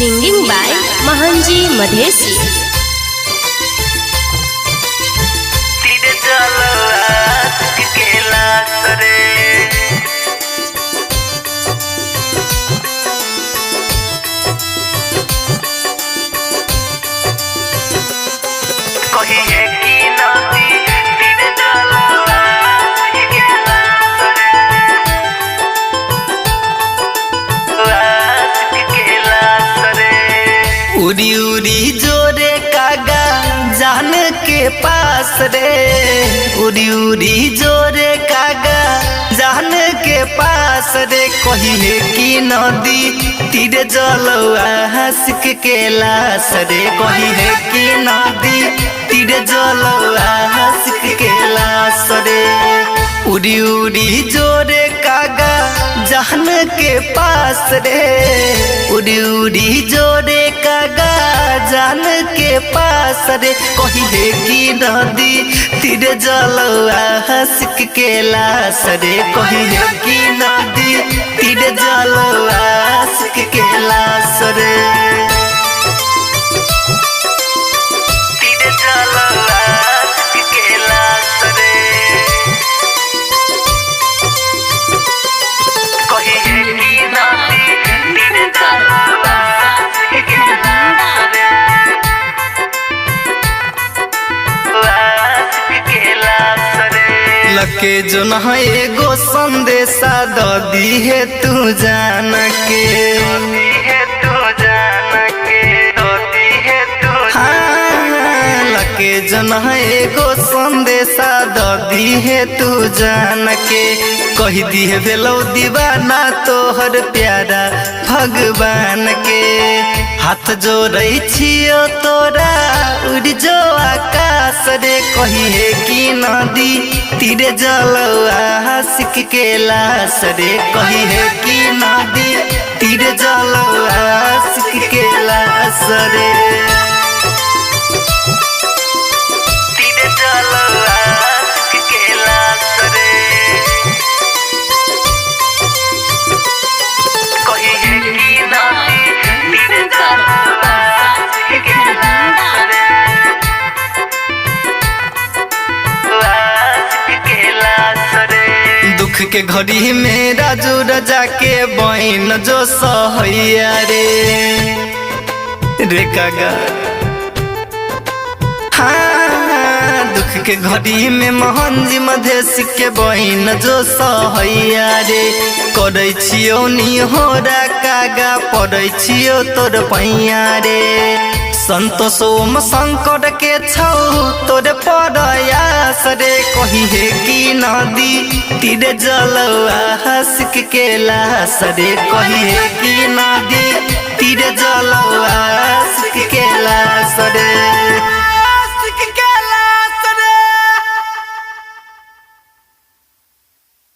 Singing by Mahanji Madhesi. तीर जलवा के लाश रे। कहिए कि नदी तीर जलवा के लाश रे, लाश के लाश रे। उड़ी उड़ी जोरे कागा जान के पास रे, उड़ी उड़ी जोरे कागा जान के पास रे। कहिए कि नदी तीर जलवा हंस के लाश रे, कहिए कि नदी तीर जलवा हंस के लाश रे। उड़ी उड़ी जोरे कागा जान के पास रे, उड़ी उड़ी जोरे कागा जान के पास रे। कहिए कि नदी तीर जलवा हंस के लाश रे, कहिए कि नदी तीर जलवा हंस के लाश रे। तीर जलवा के लाश रे। कहिए कि नदी तीर जलवा के लाश रे, लाश के लाश रे। लके जो न एगो संदेशा द दी है तू जान के, हाँ, लके जो न एगो संदेशा द दी है तू जान के। कही दी है भेलौ दीवाना तोहर प्यारा भगवान के। हाथ जोड़ै छियो तोरा उड़ जो आकाश रे, कहिए कि नदी तीर जलवा हंस के लाश रे, कहिए कि नदी तीर जलवा हंस के लाश रे। तीर जलवा के लाश रे। कहिए कि नदी तीर जलवा के लाश रे, लाश के लाश रे। दुख के घड़ी में राजू राजा के बहन जो सहैया रे, रे कागा हाँ, दुख के घड़ी में मोहन जी मधेश के बहन जो सहैया रे। करै छियौ निहोरा कागा पड़ै छियौ तोर पैया रे। संतोष ओम शंकर के छौ तोर परयास रे, कहिए कि नदी तीर जलवा हंस के लाश रे, कहिए कि नदी तीर जलवा हंस के लाश रे।